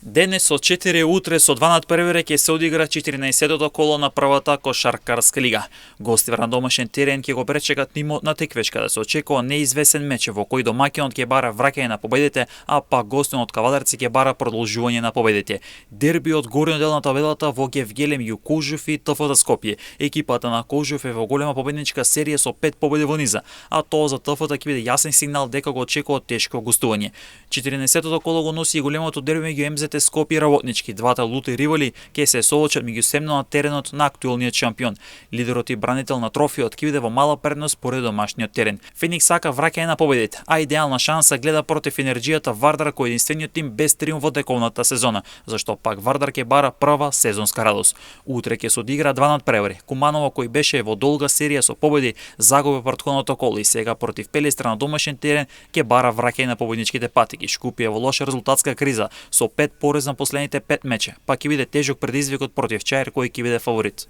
Денес со 4 утре со 2 надпреваре ќе се одигра 14-тото коло на првата кошаркарска лига. Гостивар на домашен терен ќе го пречекат тимот на Теквеш, каде се очекува неизвесен меч во кој домаќинот ќе бара враќање на победите, а пак гостинот Кавадарци ќе бара продолжување на победите. Дерби од горниот дел на табелата во Гевгелем Ју Кожуф и ТФТ Скопје. Екипата на Кожуф е во голема победничка серија со 5 победи во низа, а тоа за ТФТ ќе биде јасен сигнал дека го очекува тешко гостување. 14-тото коло го носи и големото дерби меѓу МЗТ Скопје и Работнички. Двата лути ривали ќе се соочат меѓусебно на теренот на актуелниот шампион. Лидерот и бранител на трофеот ќе биде во мала предност поред домашниот терен. Феникс сака враќање на победите, а идеална шанса гледа против енерџијата Вардар, кој е единствениот тим без триумф во тековната сезона, зашто пак Вардар ќе бара прва сезонска радост. Утре ќе се одигра два надпревари. Куманово, кој беше во долга серија со победи, загуби претходното коло и сега против Пелестра на домашен терен ќе бара враќање на победничките патики. Шкупје во лоша резултатска криза со 5 порез на последните 5 меча, па ќе биде тежок предизвикот против Чаир, кој ќе биде фаворит.